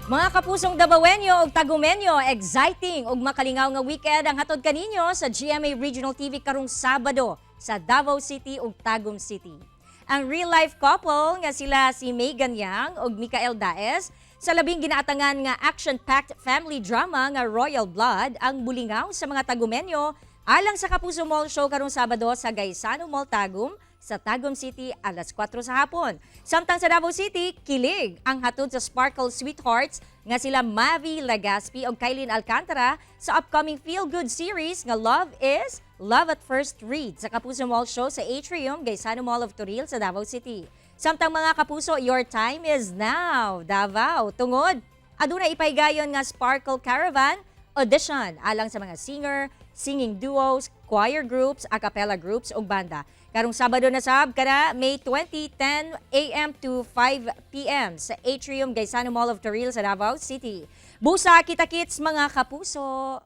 Mga kapusong Dabawenyo ug Tagumenyo, exciting ug makalingaw nga weekend ang hatod kaninyo sa GMA Regional TV karong Sabado sa Davao City ug Tagum City. Ang real-life couple nga sila si Megan Young ug Mikael Daez sa labing ginaatangan nga action-packed family drama nga Royal Blood ang bulingaw sa mga Tagumenyo alang sa Kapuso Mall Show karong Sabado sa Gaisano Mall Tagum sa Tagum City, alas 4 sa hapon. Samtang sa Davao City, kilig ang hatod sa Sparkle Sweethearts nga sila Mavi Legaspi ug Kyline Alcantara sa upcoming feel-good series nga Love is Love at First Read sa Kapuso Mall Show sa Atrium, Gaisano Mall of Toril sa Davao City. Samtang, mga kapuso, your time is now, Davao. Tungod, aduna ipahigayon nga Sparkle Caravan audition alang sa mga singer, singing duos, choir groups, a cappella groups ug banda. Karong Sabado na sab kada May 20, 10 a.m. to 5 p.m. sa Atrium, Gaisano Mall of Toril sa Davao City. Busa, kita-kits, mga kapuso.